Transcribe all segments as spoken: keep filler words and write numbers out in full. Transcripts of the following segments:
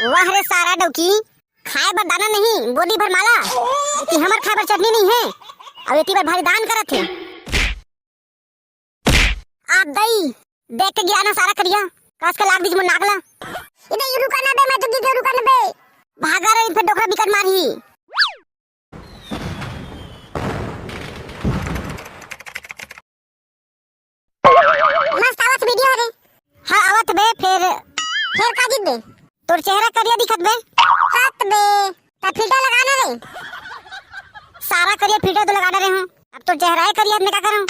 वाह रे सारा डौकी, खाए बर दाना नहीं, बोदी भर माला। एती हमर खाए बर चटनी नहीं है, अउ एती बर भारी दान करत हे। आप दई, देख के गिरा ना सारा करिया, कस के लाग दीज मोर नाक ला। ए दे, रुका ना बे, मैं तो गिर गया, रुका ना बे। भागा रे, फेर डोकरा बिकट मारही। मस्त आवत वीडियो रे। हाँ, आवत बे, फेर। फेर का जीत बे? तोर चेहरा करिया दिखत बे। हत बे, त फिल्टर लगा ना रे। सारा करिया फिल्टर तो लगा डरे हूँ, अब तोर चेहरा ही करिया, अब मैं का करूँ?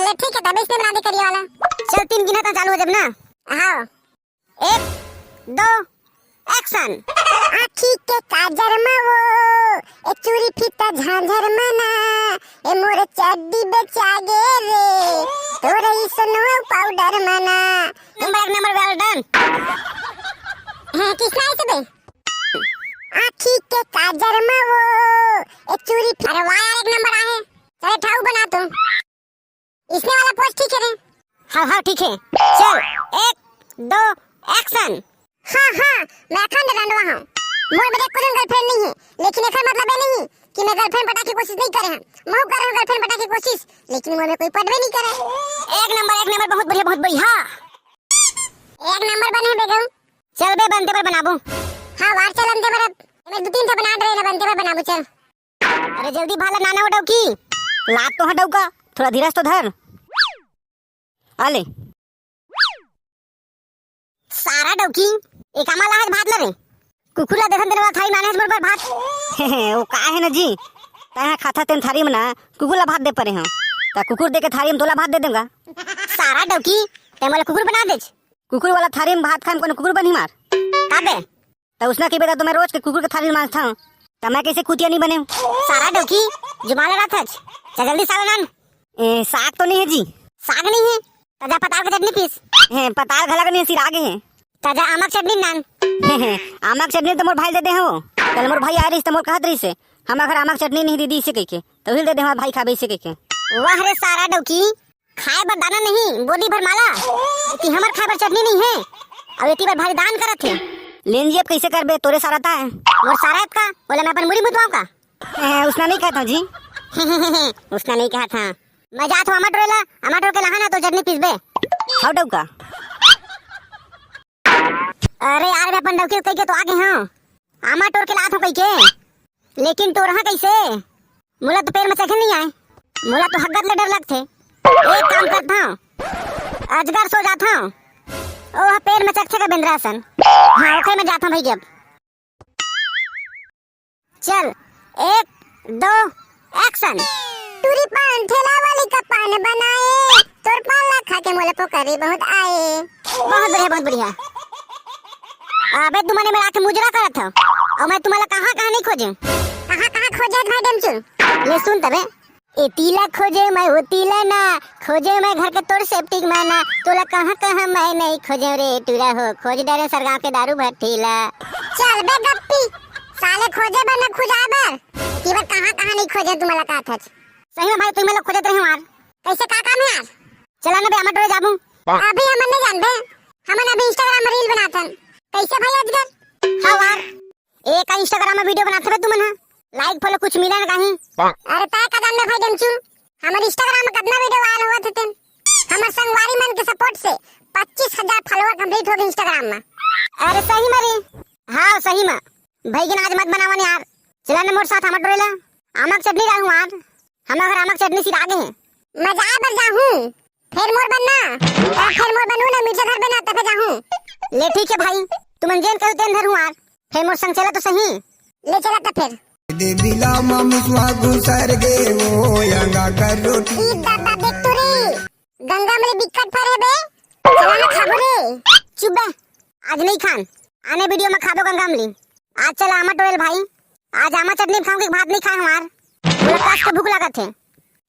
ले ठीक है, तब इसने बना दे करिया वाला। चल, तीन गिना त चालू हो जब ना। हाँ। एक, दो, एक्शन। आँखी के काजर में वो, ए चूरी फीता झांझर मना, ए मोर चड्डी बेचा गे रे, तोरे इसनो पाउडर मना। नंबर एक, नंबर, well done। हाँ, किसना है बे? आँखी के काजर में वो, ए चूरी फी-, अरे वाह यार, एक नंबर आहे। चले ठाऊ बना तू। इसने वाला पोज ठीक है रे। हाँ, हाँ, ठीक है। चल, एक, दो, एक्शन। हाँ, हाँ, मैं अखंड रंडवा हूँ। मोर मेर एको झन गर्लफ्रेंड नहीं है, लेकिन एकर मतलब ये नहीं कि मैं गर्लफ्रेंड पटा के कोशिश नहीं करे हूँ। महू कर रहे हूँ गर्लफ्रेंड पटा के कोशिश, लेकिन मोर मेर कोई पटबे नहीं करे। एक नंबर, एक नंबर, बहुत बढ़िया, बहुत बढ़िया। एक नंबर बने बे गऊ। चल बे, बनते बर बनाबो। हाँ, वार चल बनते बर। मैं दो तीन ठे बना रहे ना, बनते बर बनाबो, चल। अरे जल्दी भाला नाना हो डौकी। लात तो है डौका, थोड़ा धीरज तो धर। आले। सारा डौकी, एकामा लाहत भात ल रे। कुकुर ला देखन तेरे वाला थारी माने मोर बर भात। वो का है ना जी, तैं खाता तेन थारी में ना कुकुर ला भात दे परे हूँ। त कुकुर दे के थारी में तोला भात दे देंगा। सारा डौकी, तैं मोला कुकुर बना देच। कुकुर वाला थारी में भात खाए में कोनो कुकुर बनी मार। काबे? त उसना के बेटा तो मैं रोज के कुकुर के थारी मांजता हूँ, त मैं कैसे कुतिया नहीं बने? सारा डौकी, जुबान लड़ाथच। चल जल्दी साग लान। ए, साग तो नहीं है जी। साग नहीं है? त जा पताल के चटनी पीस। हैं, पताल घला के नहीं, सिरा गे हैं। त जा आमक चटनी नान। हैं, हैं, आमक चटनी तो मोर भाई दे दे हो। कल मोर भाई आ रही तो मोर कहत रही से, हम अगर आमक चटनी नहीं दीदी इसे कह के, तो हिल दे दे हमारे भाई खाबे इसे कह के। वाह रे सारा डौकी, खाए बर दाना नहीं, बोदी भर माला। एती हमर खाए बर चटनी नहीं है, अउ एती बर भारी दान करत हे। लेन जी, अब कैसे करबे? तोरे सारा ता है। मोर सारा है का? बोला मैं अपन मुड़ी मुतवाऊं का? हैं, उसना नहीं कहता जी। उसना नहीं कहता। मैं जात हूँ अमा टोरे ला, अमा टोर के लाहा ना तो चटनी पीसबे। हाउ डौका। अरे यार, मैं अपन डौकी कह के तो आ गए हूँ। आमा टोर के लात हूँ कह के। लेकिन टोरहा कैसे? मोला तो पेड़ में चघे नहीं आए। मोला तो हग्गत ले डर लगथे। एक काम करता हूँ, अजगर सो जाता हूँ। ओह पेड़ में चघथे का बेंदरा असन। हाँ, ओखे में जाता हूँ भाई के अब। चल, एक, दो, एक्शन। टूरी पान ठेला वाली का पान बनाए, तोर पान ला खा के मोला पोकरी बहुत आए। बहुत बढ़िया, बहुत बढ़िया। अबे तुमने मेरा आँख मुजरा करत हो, और मैं तुम्हारा कहाँ कहाँ नहीं खोजे। कहाँ कहाँ खोजे भाई डमचू? ले सुन तबे, ए तीला खोजे मैं वो तीला ना, खोजे मैं घर के तोर सेप्टिक माना, तोला कहाँ कहाँ मैं नहीं खोजे रे टूरा हो, खोज डरे सरगांव के दारू भट्टी ला। चल बे गप्पी, साले खोजे बर न खुजा बर, की बार कहाँ कहाँ नहीं खोजे तुम्हारा का थच। सही में भाई, तुम लोग खोजत रहे हो यार। कैसे का काम है यार? चला ना बे, अमा टोरे जाबू। अभी हमन नहीं जानबे, हमन अभी Instagram में reel बनाथन। कैसे भाई अजगर? हाँ यार, ए का Instagram में video बनाथे बे तुमन ह? Like follow कुछ मिला ना कहीं? अरे तय का जानबे भाई डमचू, हमर Instagram में कितना video viral हुआ थे तेन। हमर संगवारी मन के support से पच्चीस हजार follower complete हो गए Instagram में। अरे सही में रे? हाँ सही में। भाई के आज मत बनावन यार। चला न मोर साथ आमा टोरे ला। आमा के चटनी डालूं आज। हम अगर आमा के चटनी सिरा गे हैं। मैं जाए बर जाहूं। फेर मोर बर ना। तब फेर मोर बनू ना मीठे घर बना तब जाहूं। ले ठीक है भाई। तुमन जेन कहू तेन धरूं आज। फेर मोर संग चला तो सही। ले चला तब फेर। देवी लामा मुसवा घुसर गे वो अंगा कर रोटी। ई दादा देख तो रे। गंगा मरी बिक्कट फरे बे। चला ना खाबो रे। चुप बे। आज नहीं खान। आने video में खाबो गंगा अमली। आज चला आमा टोरे ल भाई। आज आमा चटनी खाऊं कि भात नहीं खाए हमार। मोला कस के भूख लागत है।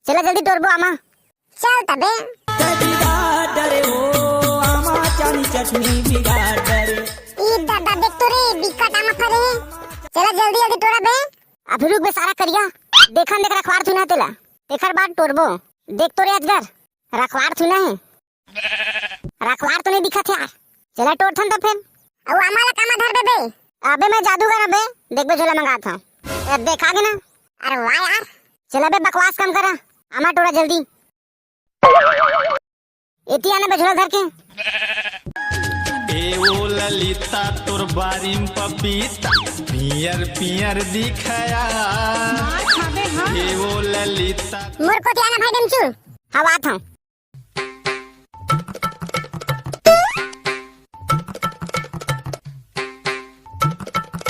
चला जल्दी टोरबो आमा। चल तबे। बिगाड़ डरे हो, आमा चानी चटनी बिगाड़ डरे। ई दादा देख तो रे, बिकट आमा फरे। चला जल्दी जल्दी टोरा बे। अभी रुक बे सारा करिया। देखन देख रखवार थुना तेला। तेखर बाद टोरबो। देख तो रे अजगर, रखवार थुना है। रखवार तो नहीं दिखत यार। चला टोरथन तो फिर। अउ आमा ला कामा धर देबे। अबे मैं जादूगर हूँ बे, देख बे झोला मंगात हूँ। ए, देखा गे ना। अरे वाह यार। चला बे बकवास कम करा, आमा टोरा जल्दी। एती आना बे झोला धर के। ए ओ ललिता, तोर बारी म पपीता, पियर पियर दिखया। ए ओ ललिता। मोर कोती आना भाई डेमचू। हाँ, आत हूँ।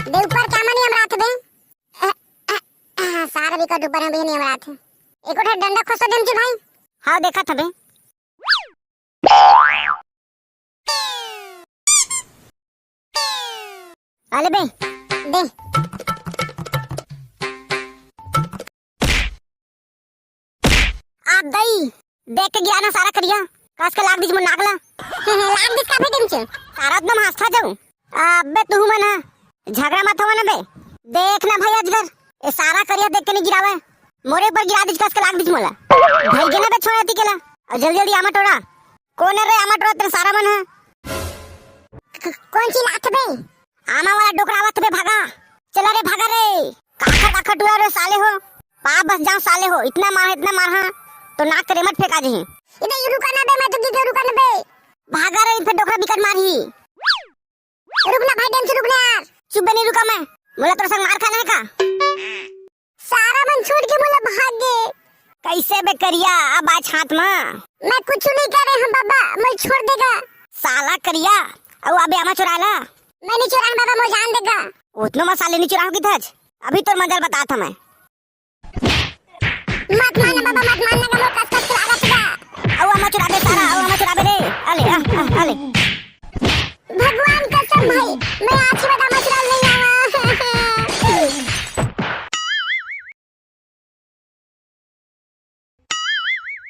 बे ऊपर क्या मनी हम रात बे? अ, अ, अ, सारा बिकट ऊपर में भी नहीं हम रात है। एक उठा डंडा खोसो डेमचू भाई। हाँ, देखा था बे। अले बे, दे। आ दई, देख के गिरा ना सारा करिया, कस के लाग दीज मोर नाक ला। लाग दीज का बे डेमचू? सारा एकदम हंसता जाऊ। अबे तुहू मन ह, झगड़ा मत होवा ना बे। देख ना भाई अजगर, ए सारा करिया देख के नहीं गिरावे, मोरे ऊपर गिरा दीज कस के लाग दीज मोला। भाई के ना बे छोड़ अती केला, और जल्दी जल्दी आमा टोरा। कौन है रे आमा टोरा तेरे सारा मन है? क-, कौन सी लात बे? आमा वाला डोकरा आवत बे, भागा। चला रे, भागा रे। काखा, काखा टूरा रे साले हो। पाप बस जाओ साले हो। इतना मार, इतना मार, हाँ। तो नाक करे मत फेंका जी। इधर ये रुका ना बे, मैं तो गिर गया, रुका ना बे। भागा रे, इन पे डोकरा बिकट मारी। रुक ना भाई, डेमचू रुक ना यार। चुप बे, नहीं रुका मैं। मोला तोर संग मार खाना है का? सारा मन छोड़ के मोला भाग गे। कैसे बे करिया, अब आज हाथ मा? मैं कुछ नहीं करे हूँ बाबा, मोला छोड़ देगा। साला करिया, अउ अबे आमा चुरा ला। मैं नहीं चुराऊँ बाबा, मोला जान देगा। उतनो मा साले नहीं चुराऊँ की थच, अभी तोर मजल बतात हूँ मैं। मत मारना बाबा, मत मारना का, मोर कस कस के लागत बा। अउ आमा चुराबे सारा, अउ आमा चुराबे रे। अले, आ, आ, अले। भगवान कसम भाई, मैं आज ही बता